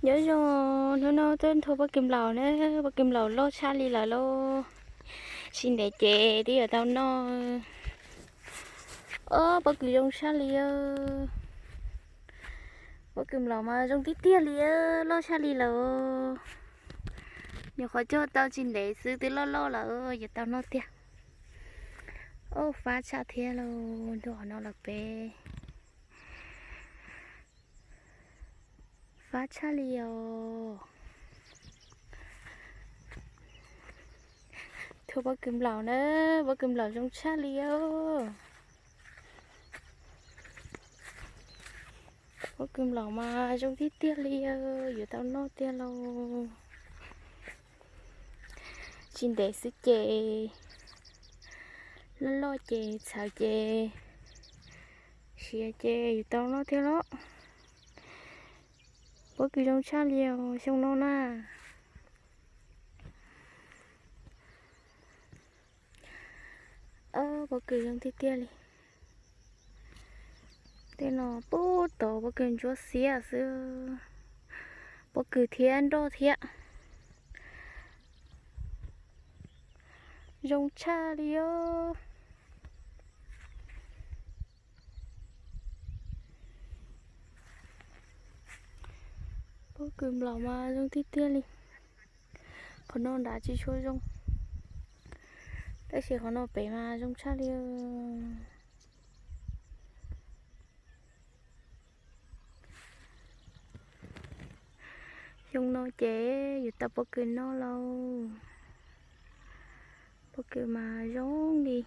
Nyob zoo, hnub no tuaj nthua pob kws nplaum na, pob kws nplaum loj tshaj li lawm lauj. Tsis ntev ces twb yuav tau noj. Ob, pob kws zoo tshaj li. Pob kws nplaum mas zoo tiag tiag li, loj tshaj li lawm. Nyuam qhuav cog tau tsis ntev xwb twb loj loj lawm, yuav tau noj tiag. Ob, fab tshaj thiab lauj, nthua qhov no lawm peb. Fab tshaj li os. Nthua pob kws nplaum na, pob kws nplaum zoo tshaj li os. Pob kws nplaum mas zoo tiag tiag li, yuav tau noj tiag lauj. Tsis ntev xwb ces loj loj ces txhawv ces siav ces yuav tau noj tiag lauj. Pob kws zoo tshaj li os xyoo no na. Pob kws zoo tiag tiag li. Tej no pub tod pob kws ntsuab xiab xwb, pob kws thiab nroj thiab. Zoo tshaj li os. Pob kws nplaum mas zoo tiag tiag li. Qhov no nrad tsis tshua zoo, tab sis qhov no pem mas zoo tshaj li. Xyoo no ces yuav tau pob kws noj lauj. Pob kws mas zoo li.